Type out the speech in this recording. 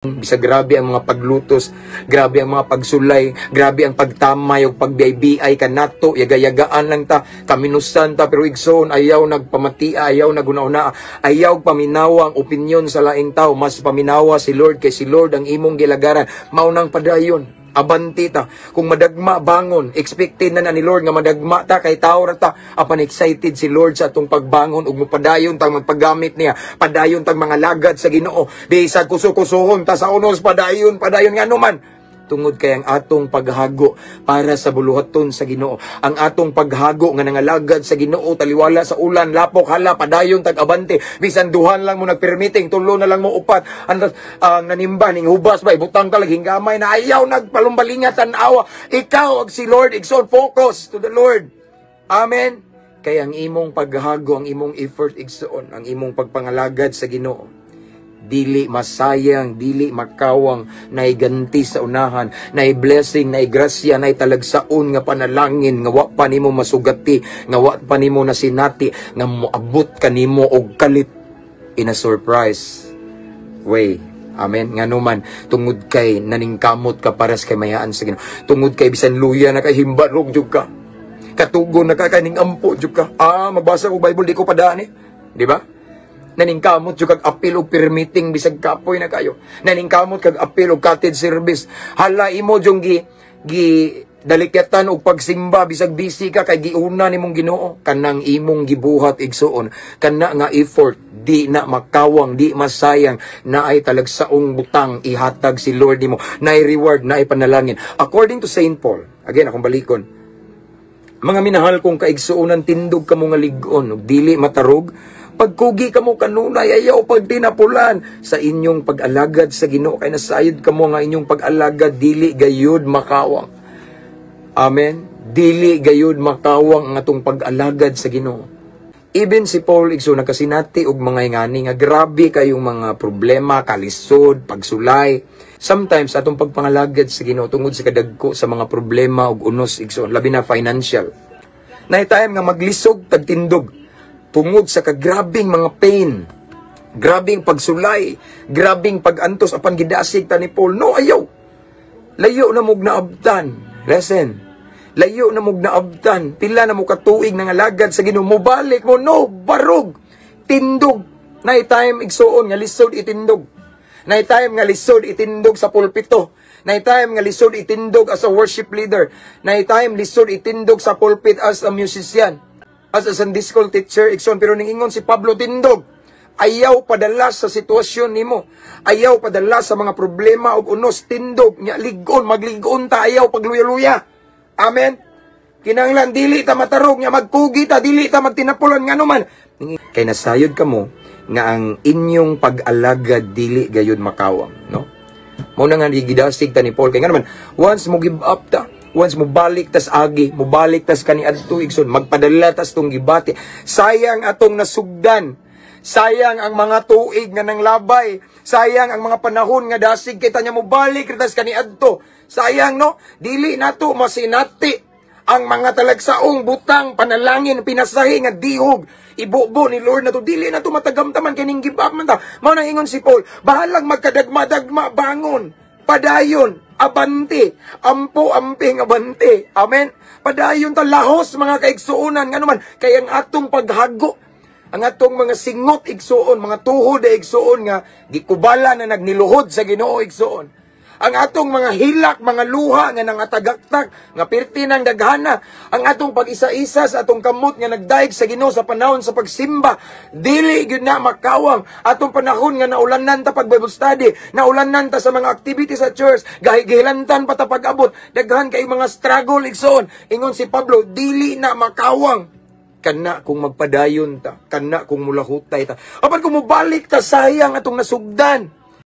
Bisag grabe ang mga paglutos, grabe ang mga pagsulay, grabe ang pagtamay ug pagbiay-biay kanato, yaga-yagaan lang ta, kaminusan ta, pero igsoon, ayaw nagpamatia, ayaw naguna-una, ayaw paminawa ang opinyon sa laing tao, mas paminawa si Lord kay si Lord ang imong gilagaran, mao nang padayon. Abanti ta. Kung madagma, bangon. Expected na na ni Lord nga madagma ta kay tao ra ta. Apan excited si Lord sa atong pagbangon ug mopadayon tang magpagamit niya. Padayon tang mga lagad sa Ginoo. Bisag kuso-kusohon ta sa unos, padayon, padayon, ngano man, tungod kay ang atong paghago para sa buluhaton sa Ginoo. Ang atong paghago nga nangalagad sa Ginoo taliwala sa ulan, lapok, hala, padayon tag abante. Bisan duhan lang mo nagpermiting, tulo na lang mo, upat. Ang nanimba ning hubas ba, ibutang talag hinggamay na, ayaw nagpalumbalinga, tan-awa. Ikaw ug si Lord, igsoon, focus to the Lord. Amen. Kay ang imong paghago, ang imong effort, igsoon, ang imong pagpangalagad sa Ginoo, dili masayang, dili makawang, naiganti sa unahan, nay blessing, nay grasya, nay talagsaon nga panalangin, nga wa pa nimo masugati, nga wa pa nimo nasinati, nga moabot kanimo og kalit in a surprise way. Amen. Nga numan, tungod kay naningkamot ka para sa kayaan sa Ginoo. Tungod kay bisan luya na kay himbarog jud ka. Katugon na ka kaning ampo jud ka. Ah, magbasa ko Bible, di ko padaan eh. Di ba? Naningkamot jud kag apil og permitting bisag kapoy na kayo. Naningkamot kag apil og cottage service. Hala, imo jung gi gi dalikyatan og pagsimba bisag busy ka kay giuna nimong Ginoo. Kanang imong gibuhat, igsuon, kana nga effort, di na makawang, di masayang, naay talagsaong butang ihatag si Lord nimo, naay reward, naay panalangin. According to Saint Paul, again, akong balikon, "Mga minahal kong kaigsuonan, tindog kamo nga lig-on ug dili matarog. Pagkugi kamo kanunay, ayaw pagtinapulan sa inyong pag-alagad sa Ginoo kay nasayod kamo nga inyong pag-alagad dili gayud makawang." Amen. Dili gayud makawang ang atong pag-alagad sa Ginoo. Even si Paul, igsoon, nakasinati og mga ingani nga grabe kayong mga problema, kalisod, pagsulay. Sometimes atong pagpangalagad sa Ginoo, tungod sa kadagko sa mga problema ug unos, igsoon, labi na financial. Nay time nga maglisog tagtindog tungod sa kagrabing mga pain, grabing pagsulay, grabing pagantos, apan gidasig ta ni Paul, no, ayaw. Layo na mog naabtan. Listen. Layo na mog naabtan. Pila na mo katuig nga alagad sa Ginoo, mobalik mo, no, barog. Tindog. Nay time, igsuon, nga lisod itindog. Nay time nga lisod itindog sa pulpito. Nay time nga lisod itindog as a worship leader. Nay time lisod itindog sa pulpit as a musician, as a Sunday school teacher, igsoon. Pero ningingon si Pablo, tindog. Ayaw padala sa sitwasyon nimo. Ayaw padala sa mga problema ug unos, tindog nya lig-on, magligon ta, ayaw pagluya-luya. Amen. Kinahanglan dili ta matarog nya magkugi ta, dili ta magtinapulan, ngano man kay nasayod kamo nga ang inyong pag-alagad dili gayud makawang, no? Mao na nga gidasig ta ni Paul kay ngano man, once mo give up ta, once mo balik tas agi, mo balik tas kaniadto, igsoon, magpadala tas tong gibati, sayang atong nasugdan. Sayang ang mga tuig nga nanglabay. Sayang ang mga panahon nga dasig kita nya mo balik tas kaniadto. Sayang, no? Dili nato masinati ang mga talagsaong butang, panalangin, pinasahi nga dihog ibubo ni Lord nato. Dili nato matagamtaman kay ning give up man ta. Mao nang ingon si Paul, bahalag magkadagma-dagma, bangon, padayon, abante, ampo, amping, abante. Amen. Padayon ta, lahos, mga kaigsuonan, ngano man kay ang atong paghago, ang atong mga singot, igsuon, mga tuhod, igsuon, nga gikubala na nagniluhod sa Ginoo, igsuon, ang atong mga hilak, mga luha nga nangatagaktak, nga pirti ng daghana, ang atong pag-isa-isa sa atong kamot nga nagdaig sa Ginoo sa panahon sa pagsimba, dili gyud na makawang. Atong panahon nga naulanan ta pag Bible study, naulanan ta sa mga activity sa church, gahigilantan pa ta pag-abot, daghan kay mga struggle, igsoon. Ingon si Pablo, dili na makawang kana kung magpadayon ta, kana kung mulahutay ta. Apan kung mobalik ta, sayang atong nasugdan.